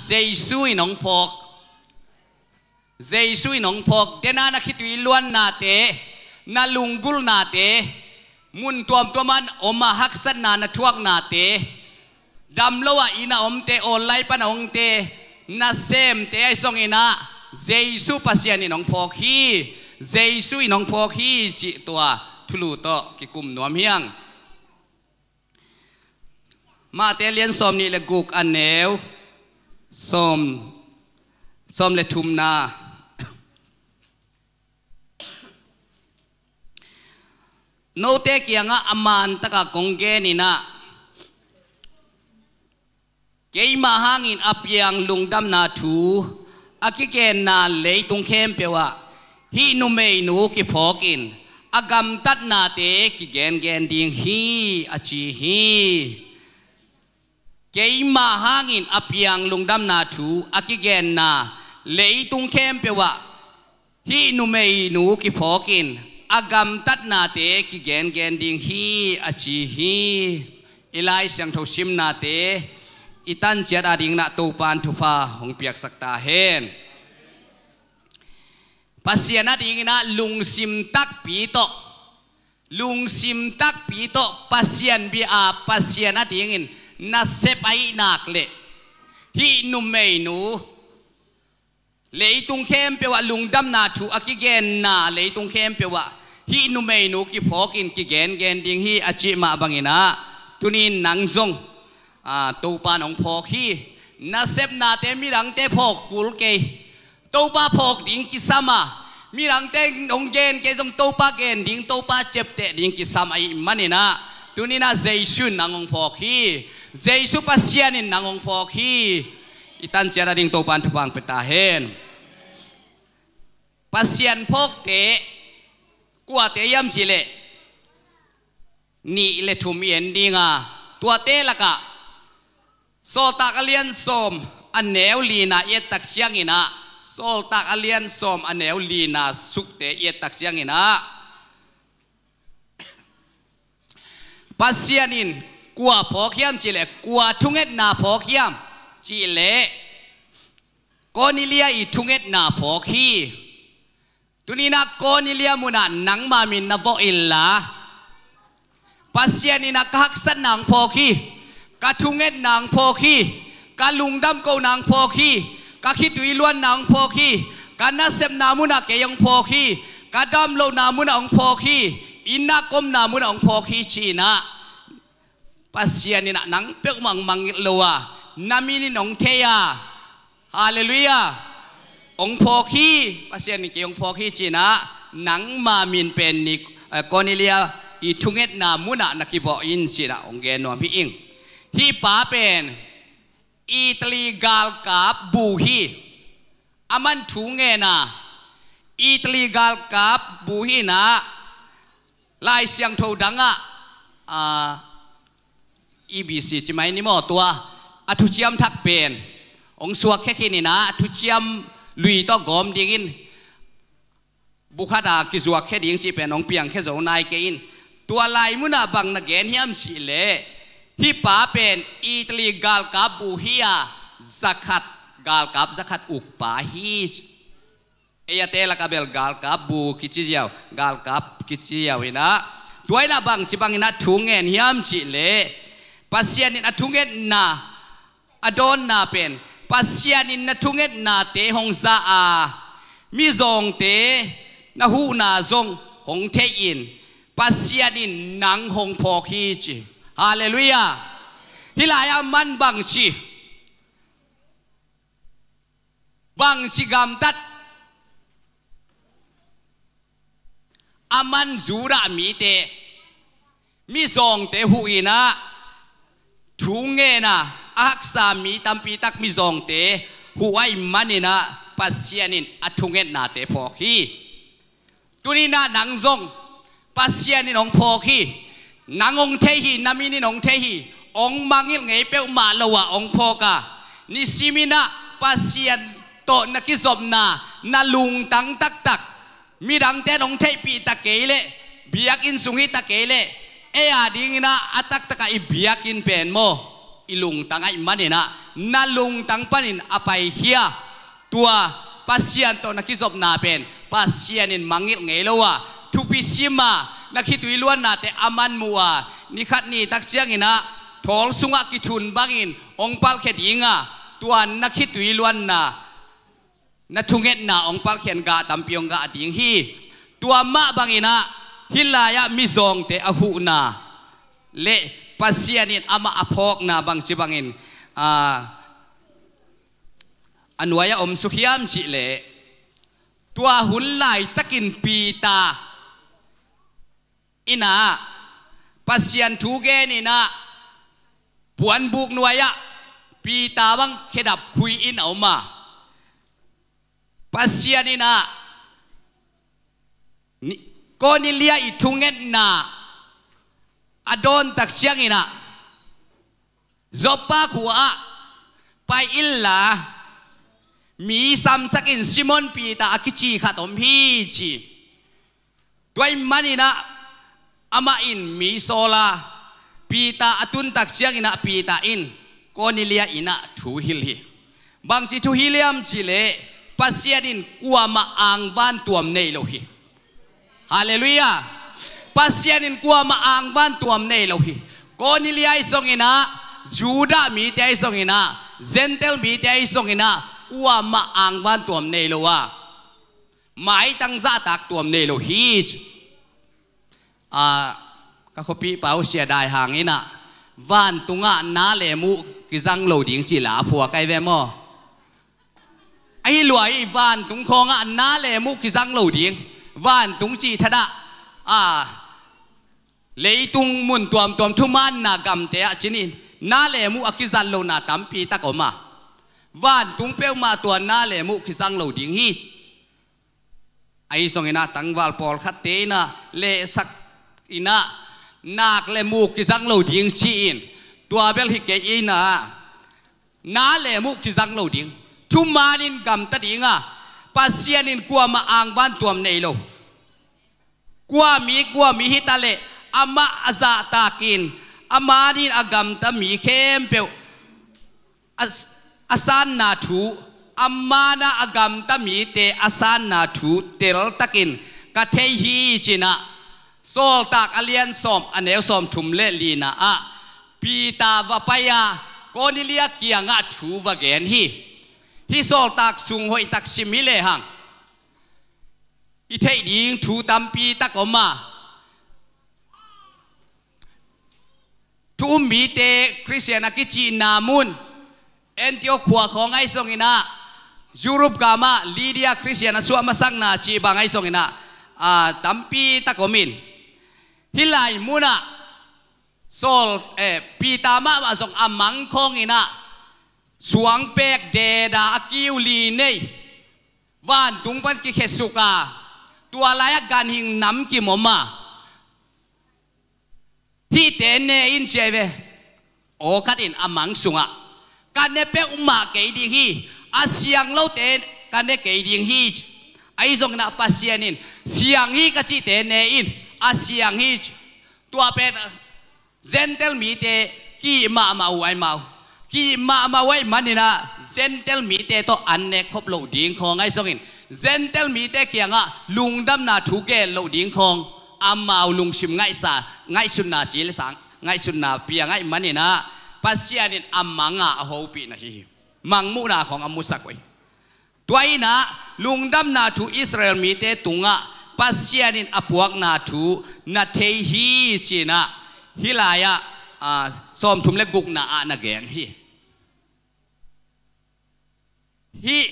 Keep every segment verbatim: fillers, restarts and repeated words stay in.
Jesu in hong phawk. Jesu in hong phawk. Dena na khitui luannate, na lunggulhnate, mun tuamtuam ah om a haksatna na thuaknate, dam lo ah inn ah omte, online pan a omte, nasemte ahi zongin ah Jesu Pasian in hong phawk hi. Jesu in hong phawk hi cih tua thulu tawh kikum nuam hi ing. Mate lian sawm nih le guk, a neu sawm, sawm le thumna. Note kiangah a man takah kong genin ah, keima hangin a piang lungdamna thu a kigenna leitung khempeuh ah hih numeinu kiphawkin a gamtatnate kigengen ding hi, a ci hi. Keima hangin a piang lungdamna thu a kigenna leitung khempeuh ah hih numeinu kiphawkin a gamtatnate kigengen ding hi, a ci hi. I Lai Siangtho simnate i tanciat adingin ah Topan thupha hong piaksak ta hen. Pasian adingin ah lungsim takpi tawh, lungsim takpi tawh Pasian bia a, Pasian adingin nasep ahih nak leh hih numeinu, leitung khempeuh ah lungdamna thu a kigenna leitung khempeuh ah hih numeinu kiphawkin kigengen ding hi, a cih mah bangin ah tuni-in nang zong, aa, Topan hong phawk hi. Nasepnate midangte phawk kul kei. Topa phawk ding kisam a, midangte hong gen kei zong Topa gen ding, Topa ciapteh ding kisam ahih manin ah tuni-in ah Jesu in nang hong phawk hi. Jesu Pasian in nang hong phawk hi. I tanciat ading Topan thupha hong pia ta hen. Pasian phawkte kuate hiam cih leh nih le thum i en ding a, tuate lakah Sawltak a lian sawm a neu lina i et tak ciangin ah, Sawltak a lian sawm a neu lina sukte i et tak ciangin ah, Pasian in kua phawk hiam cih leh, kua thungetna phawk hiam cih leh, Cornelia i thungetna phawk hi. Tuni-in ah Cornelia munah nangma min na vawh inla, Pasian in ah ka haksatna hong phawk hi, ka thungetna hong phawk hi, ka lungdam kohna hong phawk hi, ka khitui luanna hong phawk hi, ka nasepna munah kei hong phawk hi, ka dam lohna munah hong phawk hi, inn ah ka omna munah hong phawk hi ci-in ah, Pasian in ah nang peuhmah hong mangngilh lo a, na min in hong thei a, Halleluiah, hong phawk hi, Pasian in kei hong phawk hi ci-in ah, nangma min pen ni, eh, Cornelia i thungetna munah na kivawh in ci-in ah hong gen nuam hi ing. Hih pa pen Italy galkap bu hi. Aman thu ngen a, Italy galkap bu hi-in ah, Lai Siangtho dangah, aa, E B C ci mai ni maw, tua a thuciam thak pen hong suakkhia khin-in ah, a thuciam lui tawh gawm dingin bu khat a kizuakkhia ding cih pen hong piangkhia zo nai kei in. Tua lai munah bang na gen hiam cih leh, hih pa pen Italy galkap bu hi a, zakhat, galkap zakhat ukpa hi. Ei-ate lakah bel galkap bu kici ziau, galkap kici ziau in ah, tua in ah bangci bangin ah thu ngen hiam cih leh, Pasian in a thungetna, a dawnna pen, Pasian in na thungetnate hong za a, mizawngte na huhna zong hong thei in, Pasian in nang hong phawk hi ci. Halleluiah. Hih lai-ah aman bangci, bangci gamtat, aman Judah mite, mizawngte huh in ah, thu ngen a, a haksa mi tampi tak mizawngte huh ahih manin ah, Pasian in a thungetnate phawk hi. Tuni-in ah nang zong Pasian in hong phawk hi. Nang hong thei hi, na min in hong thei hi. Hong mangngilh ngei peuhmah lo ah hong phawk a, nisimin ah Pasian tawh na kizopna, na lungtang taktak, midangte in hong theihpih ta kei leh, biakinn sung hi ta kei leh, ei adingin ah a taktak ah i biakinn pen maw, i lungtang ahih manin ah, na lungtang panin a paikhia tua Pasian tawh na kizopna pen Pasian in mangngilh ngei lo a, thupi sim a, na khitui luannate a man muh a, ni khat ni tak ciangin ah thawl sungah kithun bangin hong palkhia ding a, tua na khitui luanna, na thungetna hong palkhian gah tampi hong gah ding hi. Tua mah bangin ah hih lai-ah mizawngte a huhna le Pasian in amah a phawkna bangci bangin, aa, a nuai-ah om suk hiam cih leh, tua hun laitakin Peter in ah Pasian thu genin ah puanbuk nuai-ah Peter bang khedap khui in a om a, Pasian in ah ni-, Cornelia i thungetna a dawn tak ciangin ah Joppa khua-ah pai inla, mi samsakin Simon Peter a kici khat om hi ci. Tua ahih manin ah amah in mi sawl a, Peter a tun tak ciangin ah Peter in Cornelia inn ah thu hilh hi. Bangci thu hilh hiam cih leh, Pasian in kuamah angvan tuam nei lo hi. Halleluiah. Pasian in kuamah angvan tuam nei lo hi. Cornelia ahi zongin ah, Judah mite ahi zongin ah, Gentile mite ahi zongin ah, kuamah angvan tuam nei lo a, maitang zahtak tuam nei lo hi. A, ka khuapihpa uh Sia Dai Hang in ah, vantungah na le muh kizang lo ding cih la a phuak ahi ve maw? Ahi lua hi, vantung khawngah na le muh kizang lo ding. Vantung cih thadah, a, leitung mun tuamtuam thumaanna gamte ah cinin na le muh a kizang lohna tampi tak om a, vantung peuhmah tua na le muh kizang lo ding hi. Ahi zongin ah tangval pawlkhatte in ah lehsak in ah nak le muk kizang lo ding ci-in, tua bel hi kei in ah, na le muk kizang lo ding, thumaanin gamta ding a, Pasian in kuamah angvan tuam nei lo. Kua mi, kua mi hi ta leh, amah a zahtakin, amaanin a gamta mi khempeuh a, a sanna thu, amaan a gamta mite a sanna thu teltakin ka thei hi ci-in ah, Sawltak a lian sawm, a neu sawmthum le lina ah Peter va pai a, Cornelia kiangah thu va gen hi. Hih Sawltak sung hoihtak sim hi lehang, i theih ding thu tampi tak om a, thu um mite, Khristian a kicihna mun, Antioch khua khawng ahi zongin ah, Europe gam ah Lydia Khristian a suah masakna cih bang ahi zongin ah, a, tampi tak om in, hih lai munah Saul, eh, Peter mahmah zong a mang khawngin ah, suangpek deda a kiu li nei, vantung pan kikhesuk a, tua lai-ah ganhing namkim om a, hihte ne in ci ahi ve. Aw khat in a mang sungah, ka ne peuhmah kei ding hi, a siang lote ka ne kei ding hi. Ahi zongin ah Pasian in, siang hi ka cihte ne in, a siang hi. Tua pen Gentile mite ki-it mahmah uh ahi mah uh. Ki-it mahmah uh ahih manin ah, Gentile mite tawh an nek khop loh ding khawng ahi zongin, Gentile mite kiangah lungdamna thu gen loh ding khawng, amau lungsim ngaihsa, ngaihsutna ci le sang, ngaihsutna piang ahih manin ah, Pasian in a mang a, a hopihna hi hi. Mangmuhna khawng a musak uh hi. Tua in ah, lungdamna thu Israel mite tungah Pasian in a puakna thu na thei hi ci-in ah, hih lai-ah, a, sawmthum le gukna ah na gen hi. Hih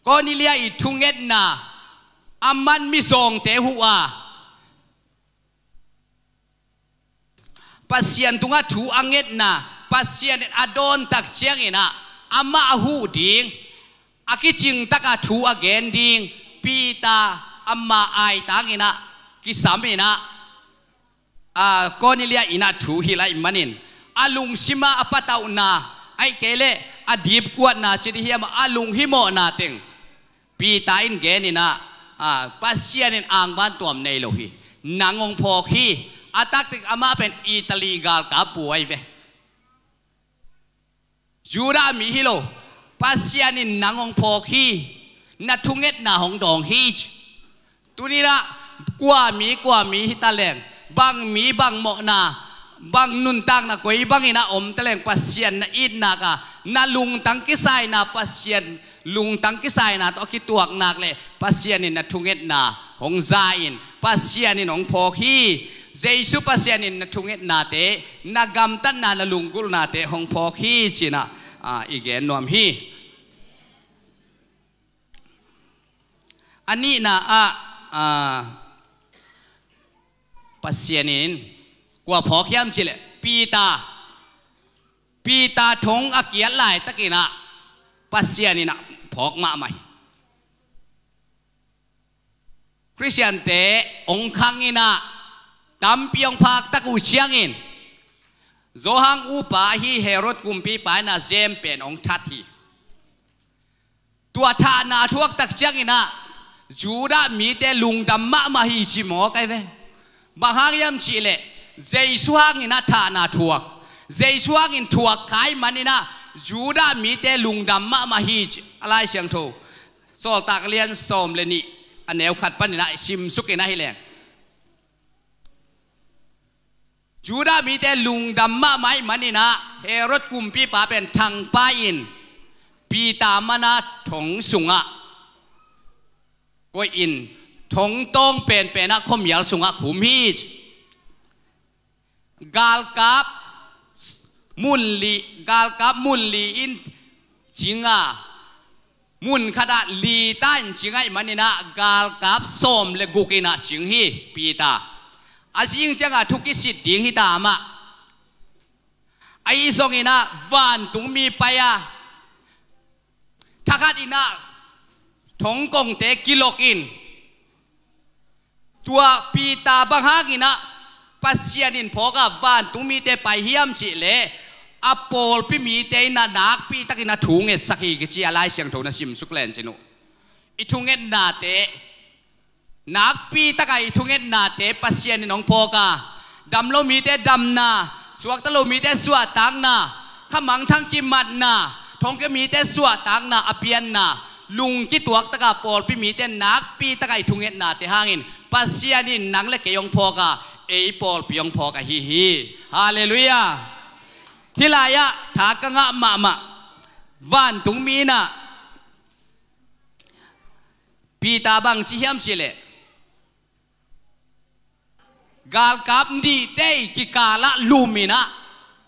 Cornelia i thungetna, a man mizawngte huh a, Pasian tungah thu a ngetna, Pasian in a dawn tak ciangin ah, amah a huh ding, a kicing taka thu a gen ding, Peter ama aitang in ah, kisam in ah, a, Cornelia inn ah thu hilh ahih manin, a lungsim ah a patauhna, ahih kei leh a dipkuatna ci ding hiam, a lunghimawhna teng Peter in gen in ah, a, Pasian in angvan tuam nei lo hi. Nang hong phawk hi. A taktak amah pen Italy galkap pu ahi ve. Judah mi hi lo, Pasian in nang hong phawk hi, na thungetna hong dawng hi. Tuni-in ah kua mi, kua mi hi ta leng, bang mi, bang mawhna, bang nuntakna, koi bangin ah om ta leng, Pasian na it nak a, na lungtang kisaina, Pasian lungtang kisaina tawh a kituak nak leh, Pasian in na thungetna hong za in, Pasian in hong phawk hi. Jesu Pasian in na thungetnate, na gamtatna, na lunggulhnate hong phawk hi ci-in ah, ah, i gen nuam hi. A nihna ah, ah, Pasian in kua phawk hiam cih leh, Peter. Peter thong a kiat laitakin ah Pasian in ah phawk mahmah hi. Khristiante hong khang in ah, tampi hong phak tak uh ciangin, Johan upa ahi Herod kumpipa in ah James pen hong that hi. Tua thahna thuak tak ciangin ah, Judah mite lungdam mahmah hi ci mawk ahi ve. Bang hang hiam cih leh, Jesu hangin ah thahna thuak, Jesu hangin thuak kha ahih manin ah, Judah mite lungdam mahmah hi ci a Lai Siangtho Sawltak lian sawm le nih, a neu khat panin ah simsuk in ah hi leng, Judah mite lungdam mahmah ahih manin ah, Herod kumpipa pen thangpai in, Peter man ah thong sungah koih in, thong tawng penpen ah khuamial sungah khum hi. Galkap mun li, galkap mun li in cing a, mun khat ah li ta in cing ahih manin ah, galkap sawm le guk in ah cing hi Peter. A zing ciangah thu kisit ding hi ta amah. Ahi zongin ah vantungmi pai a, thakhat in ah thongkongte kilok in, tua Peter bang hangin ah Pasian in phawk a vantungmite pai hiam cih leh, a pawlpi mite in ah nakpi takin ah thu ngetsak hi kici a Lai Siangtho na simsuk len cin uh. I thungetnate, nakpi taka i thungetnate Pasian in hong phawk a, dam lo mite damna, suakta lo mite suahtakna, khamangthang kimatna, thongkia mite suahtakna a pianna, lungkituak taka pawlpi mite nakpi taka i thungetnate hangin Pasian in nang le kei hong phawk a, ei pawlpi hong phawk ahi hi. Halleluiah. Hih lai-ah tha ka ngah mahmah. Vantungmi in ah Peter bang ci hiam cih leh, galkap nihte i kikal ah lum in ah,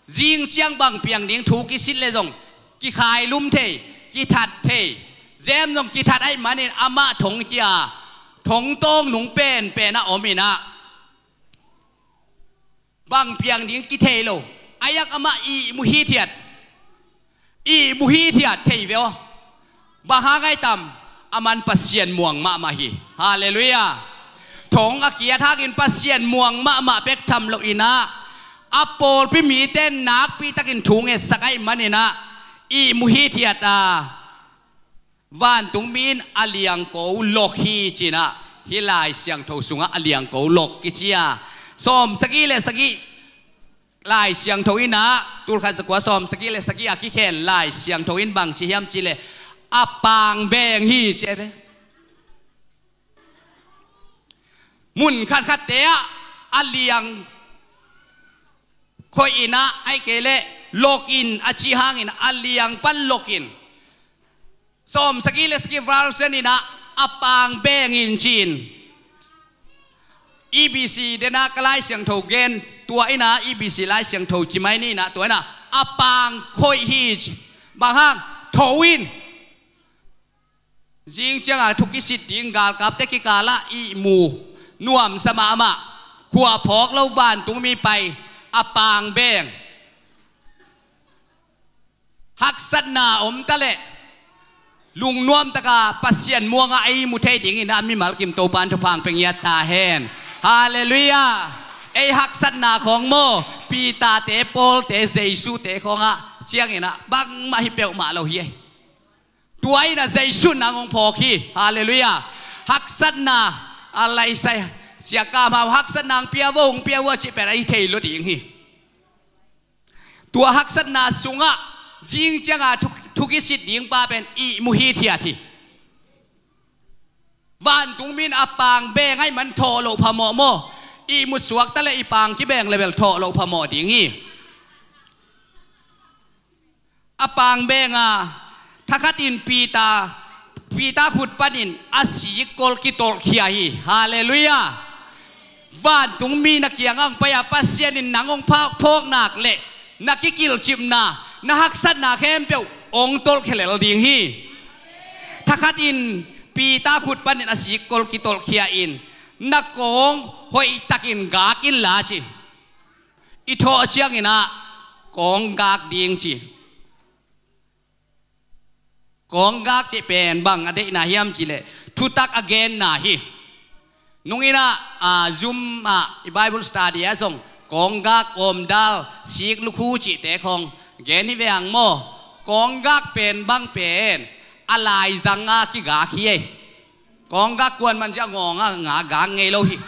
zing ciang bang piang ding thu kisit leh zong kikhailum thei, kithat thei. James zong kithat ahih manin amah thong kia, thong tawng nung penpen ah om in ah, bang piang ding kithei lo. Ahi zongin amah ihmu hithiat, ihmu hithiat thei ve aw. Bang hang hiam, aman Pasian muang mahmah hi. Halleluiah. Thong a kiat hangin Pasian muang mahmah bek tham lo in ah, a pawlpi mite nakpi takin thu ngetsak ahih manin ah, ihmu hithiat a, vantungmi in a liangko lok hi ci-in ah, hih Lai Siangtho sungah a liangko lok kici a. Sawmsagih le sagih Lai Siangtho in ah, tulkhat zakua sawmsagih le sagih a kikhen Lai Siangtho in bang ci hiam cih leh, a pang beng hi ci ve. Mun khatkhatte ah a liang khoih in ah, ahih kei leh lok in a cih hangin a liang pan lok in. Sawmsagih le sagih version in ah a pang beng in ci-in, E B C den ah ka Lai Siangtho gen, tua in ah E B C Lai Siangtho ci mai ni in ah, tua in ah a pang khoih hi ci. Bang hang, tho in. Zing ciang a thu kisit ding galkapte kikal ah ihmu nuamsa mahmah, khua phawk lo vantungmi pai, a pang beng. Haksatna om ta leh, lungnuam taka Pasian muang a ihmu thei dingin ah mimal kim Topa'n thupha pia ngiat ta hen. Halleluiah. Ei haksatna khawng maw, Peter-te, Paul-te, Jesu-te khawng ah ciangin ah bangmah hi peuhmah lo hi. Tua in ah Jesu nang hong phawk hi. Halleluiah. Haksatna, a lai sai, sia ka mau haksatna hong pia vo, hong pia vo cih pen a hi thei lo ding hi. Tua haksatna sungah Zing cianga thu, thu kisit ding pa pen ihmu hithiat hi. Vantung min a pang beng ahih man thawh loh phamawh maw? Ihmu suakta le i pang kibeng le bel thawh loh phamawh ding hi. A pang benga thakhatin Peter, Peter khut panin a sikkol kitolhkhia hi. Halleluiah. Vantung mi na kiangah hong pai-a Pasian in nang hong phawk, phawk nak le na kikilhcipna, na haksatna khempeuh hong tolhkhia lel ding hi. Thakhatin Peter khut panin a sikkol kitolhkhia in, na kawng hoihtakin gak inla ci. I thawh cianginah kawng gak ding ci. Kawng gak cih pen bang a deihna hiam cihleh thutak a genna hi. Nunginah, a, Zoom ah i Bible study ah zong kawng gak, awmdal, sik lukhu cihte khawng gen hi ve ang maw? Kawng gak pen bang pen a laizanga kigak hi ei. Kawng gak kuan man hi a ngawng a nga gak ngei lo hi.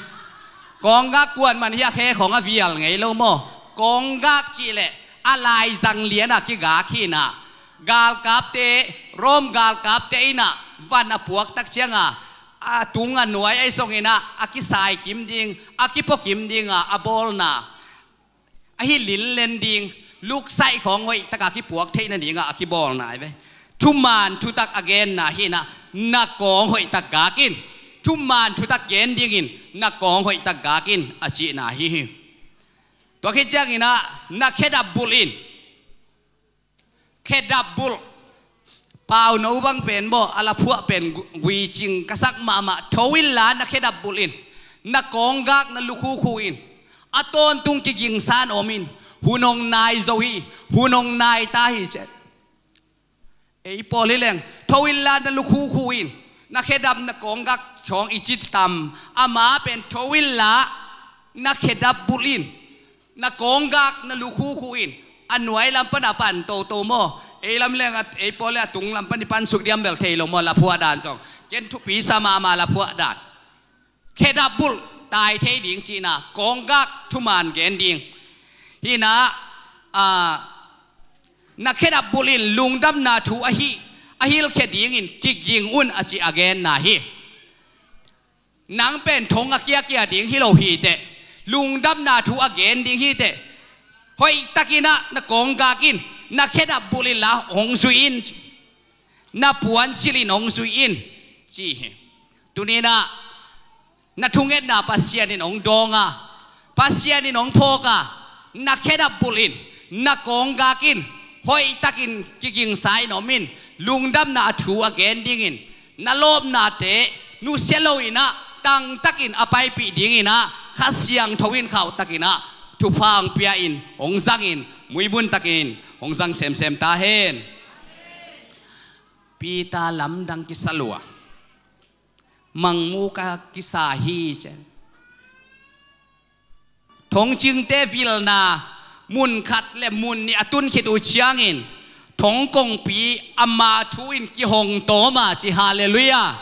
Kawng gak kuan man hi a khe khawng a vial ngei lo maw? Kawng gak cihleh a laizang liana kigak hi inah, galkapte, Rom galkapte inah van a puak tak cianga a tung a nuai ahi zonginah a kisai kim ding, a kipua kim dinga a bawlna, ahi linlen ding, luksaih khawng hoihtaka kipuak theih nadinga a kibawlna ahi ve. Thuman thutak a genna hi inah, na kawng hoihtak gak in. Thuman thutak gen dingin na kawng hoihtak gak in a cihna hi hi. Tua khit cianginah na khedap bulh in. Khedap bulh. Pauno bang pen maw, a laphuah pen gu-, guicing ka sak mahmah. Tho inla na khedap bulh in. Na kawng gak na lukhu khu in. A tawntung kigingsa in om in. Hun hong nai zo hi. Hun hong nai ta hi ci. Ei pawl hi leng, tho inla na lukhu khu in. Na khedap, na kawng gak khawng i cih tam. Ama pen tho inla na khedap bulh in. Na kawng gak na lukhu khu in. A nuai lam pana pan toto maw? Ei lam leng a, ei pawl le a tung lam pan i pansuk diam bel thei lo maw, laphuah dan zong? Ken thupi sa mahmah laphuah dan. Khedap bulh, tai thei ding cihna, kawng gak thuman gen ding. Hi inah, a, na khedap bulh in, lungdamna thu ahi, a hilhkhia dingin kiging un a cih a genna hi. Nang pen thong a kiakia ding hi lo hi teh, lungdamna thu a gen ding hi teh, hoihtakinah na kawng gak in, na khedap bulh inla hong zui in, na puansilh in hong zui in, ci hi. Tuninah na thungetna Pasian in hong dawnga, Pasian in hong phawka, na khedap bulh in, na kawng gak in, hoihtakin kigingsa in om in, lungdamna a thu a gen dingin, na lawpnate nusia loinah tangtakin a paipih dinginah Kha Siangtho in khauhtakinah thupha hong pia in, hong zangin, muibuntakin hong zang semsem ta hen. Peter lamdang kisa lua. Mangmuka kisa hi ci. Thongcingte vilna mun khat le mun nih a tun khit uh ciangin thongkongpi ama thu in kihong tawma ci. Halleluiah.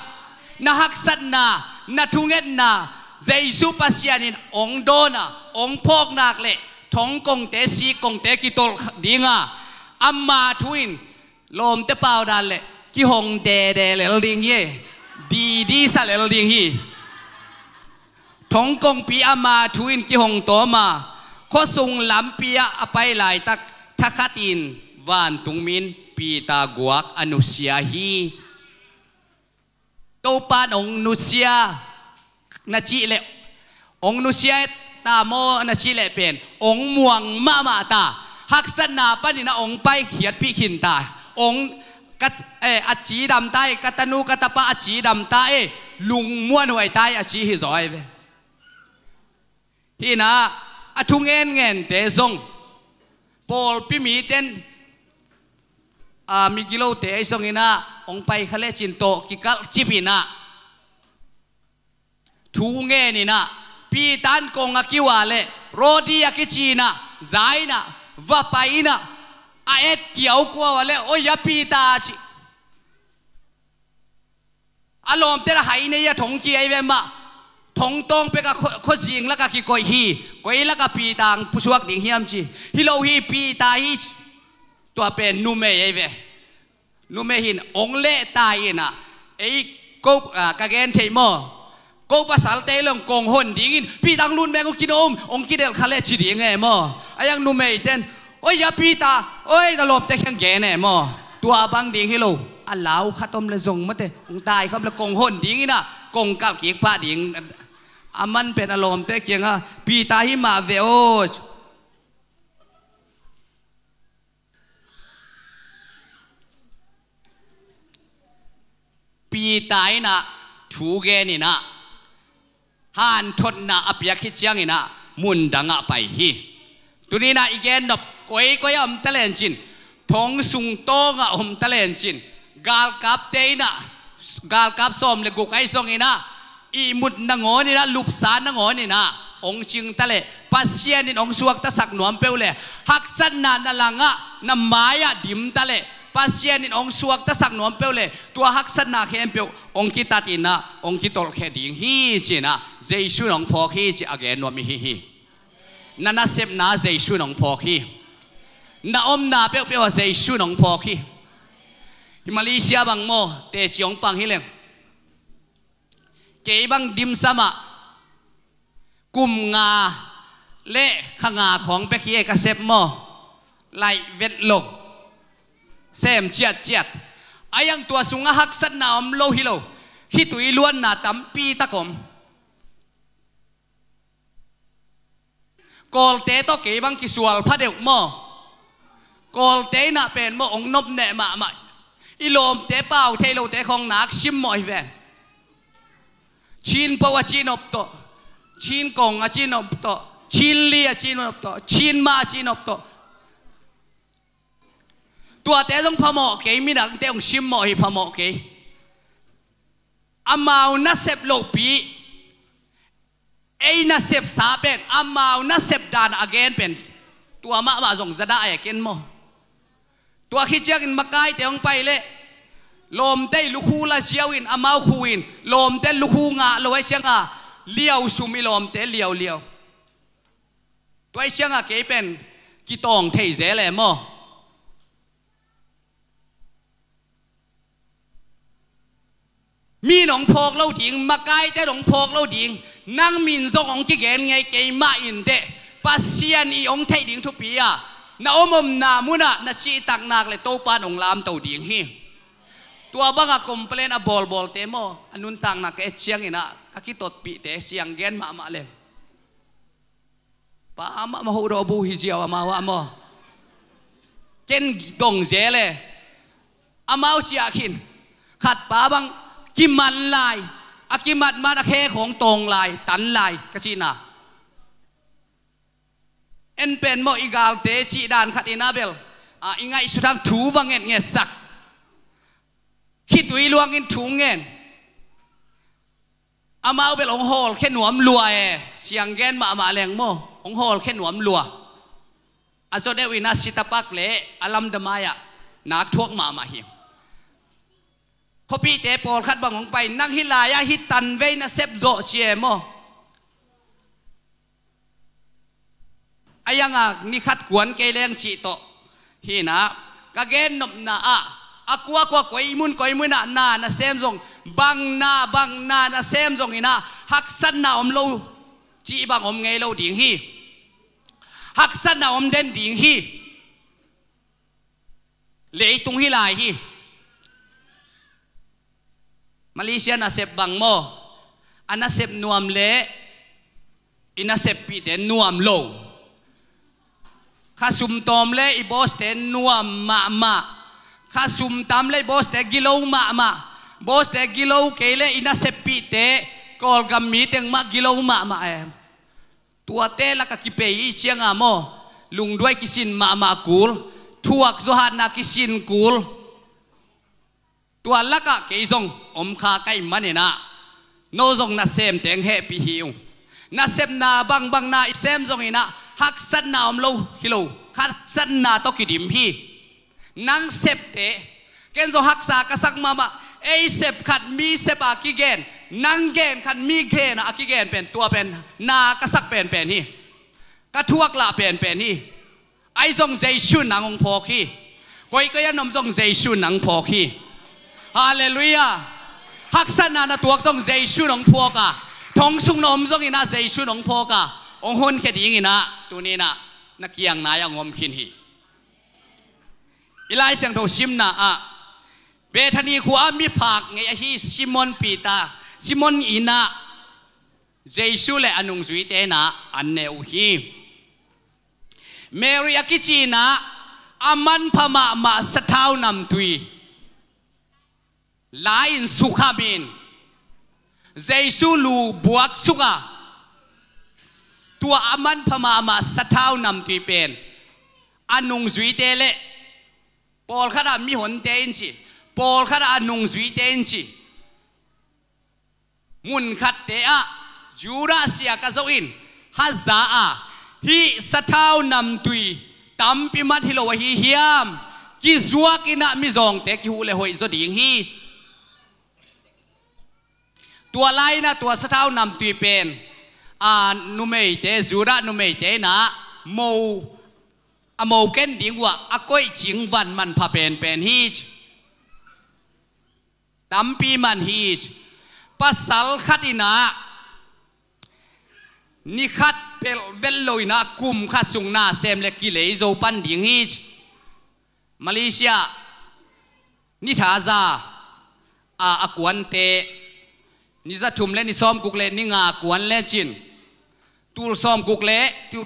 Na haksatna, na thungetna Jesu Pasian in hong dawna, hong phawk nak le thongkongte, sikkongte kitolh dinga ama thu in lawmte pau dan le kihong dede lel ding hi. Didi sa lel ding hi. Thongkongpi ama thu in kihong tawma khuasung lampi ah a pai laitak thakhatin vantung min Peter guak a nusia hi. Topan hong nusia na cih leh, hong nusia ta maw na cih leh pen hong muang mahmah ta. Haksatna panin a hong paikhiatpih khin ta. Hong ka, eh, a cidam ta e, ka tanu ka tapa a cidam ta e, lungmuanhuai ta e a ci hi zaw ahi ve. Hinah a thu ngenngente zong pawlpi miten, a, migilote ahi zonginah hong pai kha lecin tawh kikalh cipinah thu ngeninah Peter in kong a kiua le Rodi a kicinah za inah va pai inah a et kiaukuau a le, oi a Peter ci. A lawmte a hai nei a thong kia i ve mah. Thong tawng peka khuazing laka kikoih hi. Koi laka Peter ang pusuak ding hiam ci. Hi lo hi Peter hi. Tua pen numei ei ve. Numei hin ong leh tai inah, ei ko, a, ka gen thei maw? Ko pasalte long kong hon dingin, Peter ang lut meng, ong kinom, ong kidelh kha leh ci ding e maw? A yang numei ten, oi a Peter, oi na lawmte kiang gen e maw? Tua bang ding hi lo. A lau khat om le zong mate, ong tai kham le kong hon ding inah, kong kalh kik pah ding. A man pen a lawmte kiangah, Peter hi mah ve aw. Peter inah thu gen inah, hanthotna a piak hi cianginah mundangah pai hi. Tuni inah i gen nop, koikoi a om talen cin, thong sung tawngah om talen cin, galkapte inah, galkap sawm le guk ahi zong inah, ihmut nangawn inah, lupsa nangawn inah ong cing taleh, Pasian in ong suaktasak nuam peuh le, haksatna na langah, na mai-ah dim taleh, Pasian in ong suaktasak nuam peuh le, tua haksatna khempeuh ong kitat inah, ong kitolhkhia ding hi ci inah, Jesu in ong phawk hi ci a gen nuam i hi hi. Na nasepna Jesu in ong phawk hi. Na omna peuhpeuh ah Jesu in ong phawk hi. Hi Malaysia bang maw, teci ong pang hi leng, kei bang dimsam ah kum nga le kha nga khawng pek hi e ka sep maw. Laih vet lo, sem ciatciat. A yang tua sungah haksatna om lo hi lo. Khitui luanna tampi tak om. Kawlte tawh kei bang kisual pha deuh maw. Kawlte inah pen maw ong nopneh mahmah. I lawmte pau thei lote khawng nak simmawh hi ven. Chin po a ci nop tawh, Chin kong a ci nop tawh, Chin li a ci nop tawh, Chin ma a ci nop tawh. Tuate zong phamawh kei, midangte ong simmawh hi phamawh kei. Amau nasep lohpi ei nasepsa pen, amau nasep dan a gen pen, tua mahmah zong zadah e ken maw. Tua khit ciangin makaite hong pai leh, lawmte i lukhu la ziau in, amau khu in, lawmte lukhu ngah lo ahi cianga, liau sum i lawmte liauliau. Tua ahi cianga kei pen kitawng thei zel e maw. Mi nong phawk lo ding, makaite nong phawk lo ding, nang min zong hong kigen ngei kei mah inteh, Pasian i hong theih ding thupi a, na omomna munah na cihtak nak le Topa nong lamto ding hi. Tua banga complain a bawlbawlte maw, a nuntakna ka et cianginah ka kitotpihte siang gen mahmah leng. Pa amah mah hoh dawh bu hi ziau amau ah maw. Ken dong zel e. Amau ciah khin. Khat pa bang kiman lai. A kimatmat a khe khawng tawng lai, tan lai ka cihna. En pen maw i galte cih dan khat in a bel, a, i ngaihsut hang thu va ngetngetsak. Khitui luangin thu ngen. Amau bel hong hawlkhia nuam lua e, siang gen mahmah leng maw, hong hawlkhia nuam lua. A zaw deuh in a sitapak le a lamdamai ah nak thuak mahmah hi. Khuapihte pawlkhat bang hong pai, nang hih lai-ah hih tanvei na sep zawh ci e maw. A yanga ni khat kuan kei leng cih tawh. Hinah, ka gennopna ah, a kuakua koimun koimunah na na sem zong, bang na, bang na na sem zong inah, haksatna om lo cih bang om ngei lo ding hi. Haksatna om den ding hi. Leitung hi lai hi. Malaysia nasep bang maw? A nasep nuam le i naseppihte nuam lo. Kha sum tawm le i bawste nuam mahmah. Kha sum tam le i bawste gilo mahmah. Bawste gilo kei le i naseppihte Kawlgam mi teng mah gilo mahmah e. Tuate laka kipei i cianga maw, lungduai kisin mahmah kul, thuak zawhatna kisin kul. Tua lakah kei zong om kha ka hih maninah, no zong nasem teng hehpih hi ung. Nasepna bangbangna i sem zonginah haksatna om lo hi lo, haksatna tawh kidim hi. Nang septe, ken zong haksa ka sak mahmah, ei sep khat mi sep a kigen, nang gen khat mi gen a kigen pen, tua pen na ka sak penpen hi. Ka thuak lah penpen hi. Ahi zong Jesu in nang hong phawk hi. Koikoi a na om zong Jesu in hong phawk hi. Halleluiah. Haksatna na tuak zong Jesu in hong phawk a, thong sung na om zongin ah Jesu in hong phawk a, hong honkhia dingin ah tuni-in ah na kiang nai-ah hong om khin hi. I Lai Siangtho simna ah Bethani khua-ah miphak ngei ahi Simon Peter, Simon in ah Jesu le a nungzuite in ah an ne uh hi. Mary a kici in ah a manpha mahmah sathau namtui la-in sukhamin Jesu lu buaksuk a, tua a manpha mahmah sathau namtui pen a nungzuite le pawlkhat ah mihonte in ci, pawlkhat ah a nungzuite in ci, munkhatte ah Judah sia ka zoh in haza a, hih sathau namtui tampi man hi lo ahi hiam? Kizuak in ah mizawngte kihuh le hoih zaw ding hi. Tua lai-in ah tua sathau namtui pen a numeite, Judah numeite in ah mo, a mo ken ding uh ah a koih cing van manpha penpen hi. Tampi man hi. Pasal khat in ah ni khat pelh vet lo in ah kum khat sung nasem le kilei zo pan ding hi. Malaysia ni thaza a, a kuante ni za thum le ni sawmguk le ni nga kuan lecin, tul sawmguk le,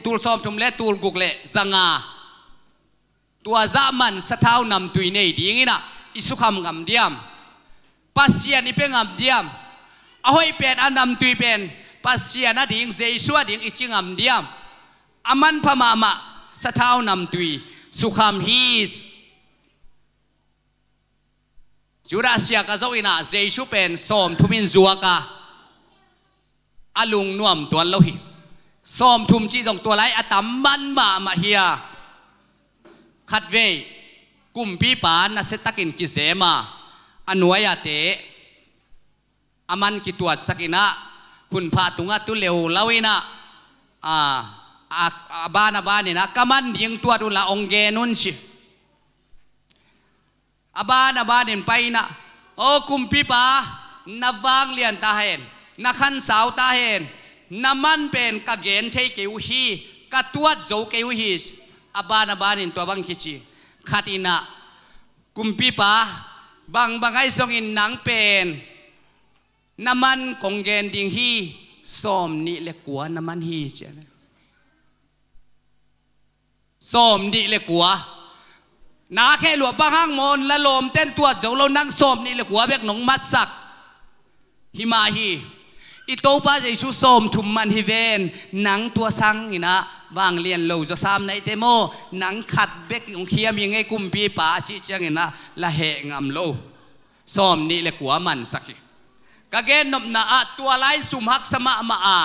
tul sawmthum le tul guk le za nga. Tua zah man sathau namtui nei dingin ah i sukham ngam diam? Pasian i pia ngam diam? A hoih pen, a namtui pen Pasian a ding, Jesu a ding i ci ngam diam? A manpha mahmah sathau namtui sukham hi. Judah sia ka zoh in ah Jesu pen sawmthum in zuak a, a lungnuam tuan lo hi. Sawmthum cih zong tua lai a tam man mahmah hi a, khatvei kumpipa nasia takin kizem a, a nuai-ate a man kituatsak in ah, hunphah tungah tu leu lo in ah, a, a, a ban a ban in ah, ka man ding tuat un la, hong gen un ci. A ban a banin pai in ah, "O kumpipa, na vanglian ta hen, na khansau ta hen, na man pen ka gen thei kei uh hi, ka tuat zo kei uh hi." A ban a banin tua bang kici. Khat in ah, "Kumpipa, bangbang ahi zongin nang pen na man kong gen ding hi, sawmnih le kua na man hi," ci a. Sawmnih le kua. Na kheh lua, bang hang maw, na lawmten tuat zo lo, nang sawmnih le kua bek nong matsak. Hi mah hi. I Topa Jesu sawmthum man hi ven, nang tua sangin ah vanglian lo zaw sam na hi te maw, nang khat bek hong khiam hi ing ei kumpipa, a cih ciangin ah la heh ngam lo. Sawmnih le kua mansak hi. Ka gennopna ah tua lai sum haksa mahmah a,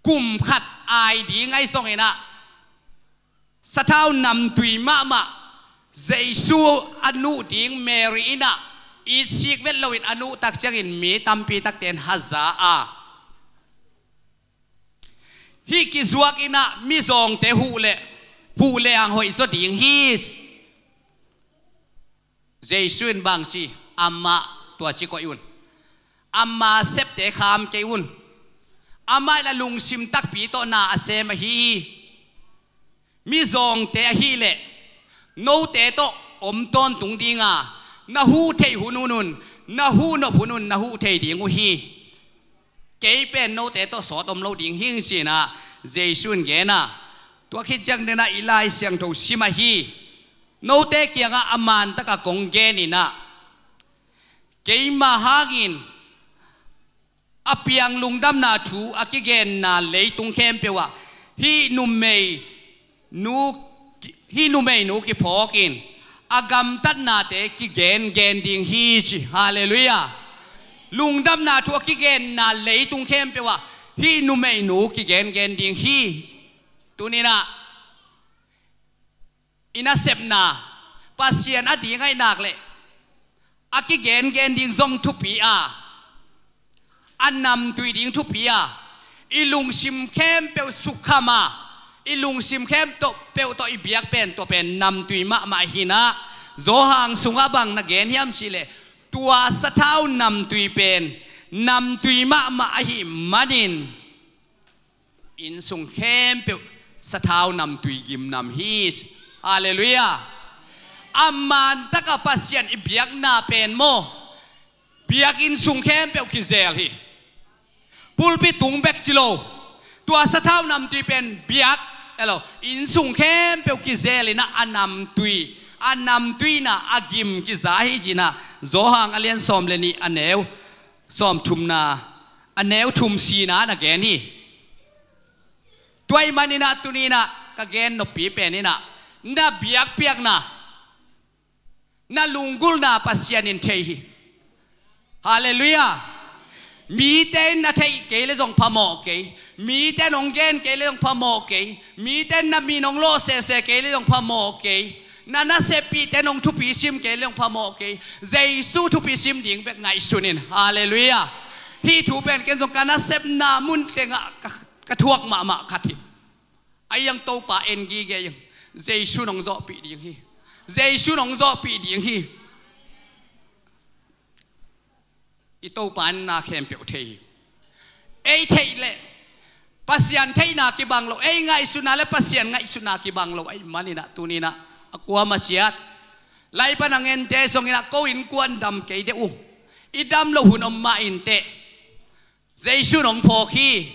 kum khat ai ding ahi zongin ah, sathau namtui mahmah, Jesu a nuh ding Mary in ah itsik vet loin a nuh tak ciangin mi tampi takte in haza a, "Hih kizuak in ah mizawngte huh le, huh le ang hoih zaw ding hi." Jesu in bang ci? "Amah tua ci koih un. Ama septe kham kei un. Amah in a lungsim takpi tawh na a sem ahi hi. Mizawngte ahih leh note tawh om tawntung ding a, na huh theih hun un un, na huh nop hun un na huh thei ding uh hi. Kei pen note tawh sawt om lo ding hing," ci-in ah Jesu in gen a. Tua khit ciangin ah i Lai Siangtho sim ahi. Note kiangah a mantak a kong genin ah, keima hangin a piang lungdamna thu a kigenna leitung khempeuh ah hih numei nu, hih numeinu kiphawkin a gamtatnate kigengen ding hi, ci. Halleluiah. Lungdamna thu a kigenna leitung khempeuh ah hih numeinu kigengen ding hi. Tuni-in ah i nasepna, Pasian a ding ahih nak leh a kigengen ding zong thupi a, a namtui ding thupi a, i lungsim khempeuh sukham a, I lungsim khempeuh tawh i biak pen, tua pen namtui mahmah hi in ah, Johan sungah bang na gen hiam cih leh, tua sathau namtui pen namtui mahmah ahih manin, inn sung khempeuh sathau namtui gimnam hi. Halleluiah. A man takah Pasian i biakna pen maw, biakinn sung khempeuh kizel hi. Pulpit tung bek ci lo. Tua sathau namtui pen biak, elo, inn sung khempeuh kizel in ah, a namtui, a namtuina a gim kiza hi ci in ah, Johan a lian sawm le nih, a neu sawmthumna, a neu thum sina na gen hi. Tua ahih manin ah tuni in ah ka gen noppi pen in ah, na biakpiakna, na lunggulhna Pasian in thei hi. Halleluiah. Mite in na theih kei le zong phamawh kei. Mite in hong gen kei le zong phamawh kei. Mite in na min hong lawh sese kei le zong phamawh kei. Na naseppihte in hong thupi sim kei le zong phamawh kei. Jesu thupi sim ding bek ngaihsun in. Halleluiah. Hih thu pen ken zong ka nasepna mun tengah ka, ka thuak mahmah khat hi. Ahi zong Topa en gige in, Jesu in hong zawhpih ding hi. Jesu in hong zawhpih ding hi. I Topa in na khempeuh thei hi. Ei theih leh Pasian theihna kibang lo, ei ngaihsutna le Pasian ngaihsutna kibang lo ahih manin ah tuni in ah a kuamah ciat, lai pan a ngente zong in ah, ko innkuan dam kei deuh uh, i dam loh hun om mah inteh, Jesu in hong phawk hi.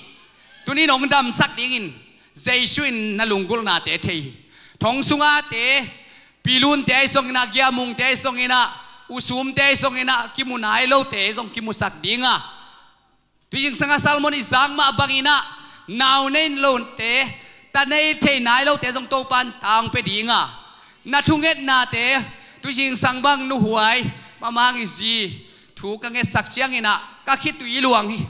Tuni in hong damsak dingin Jesu in na lunggulhnate thei hi. Thong sungate, Pilunte ahi zongin ah, Giamungte ahi zongin ah, Usumte ahi zongin ah, kimu nai lote zong kimusak ding a, tui zingsang a sermon i zak mah bangin ah, nau nei lote, ta nei thei nai lote zong Topa in tang pia ding a, na thungetnate, tui zingsang bang nuhuai, mamang i zi thu ka ngetsak ciangin ah ka khitui luang hi.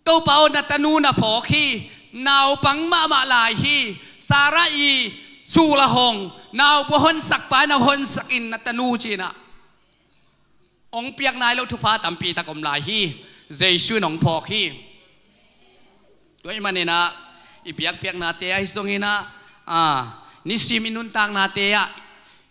Topa aw, na tanu na phawk hi. Naupang mahmah lai hi. Sarah i sul a hong, naupang honsak pa in a honsak in, na tanu ci-in ah hong piak nai loh thupha tampi tak om lai hi. Jesu in hong phawk hi. Tua ahih manin ah i biakpiaknate ahi zongin ah, a, nisim i nuntaknate ah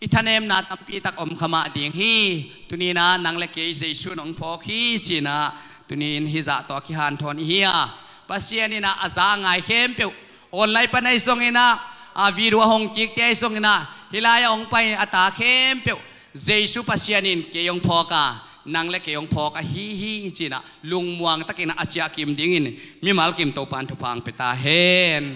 i thanemna tampi tak om kha mah ding hi. Tuni in ah nang le kei Jesu in hong phawk hi ci-in ah, tuni in hih zah tawh a kihanthawn i hi a, Pasian in ah a za a ngai khempeuh, online pan ahi zongin ah, a, video a hong kikte ahi zongin ah, hih lai-ah hong pai a ta khempeuh, Jesu Pasian in kei hong phawk a, nang le kei hong phawk ahi hi ci-in ah lungmuang takin ah a ciah kim dingin mimal kim Topa in thupha hong pia ta hen.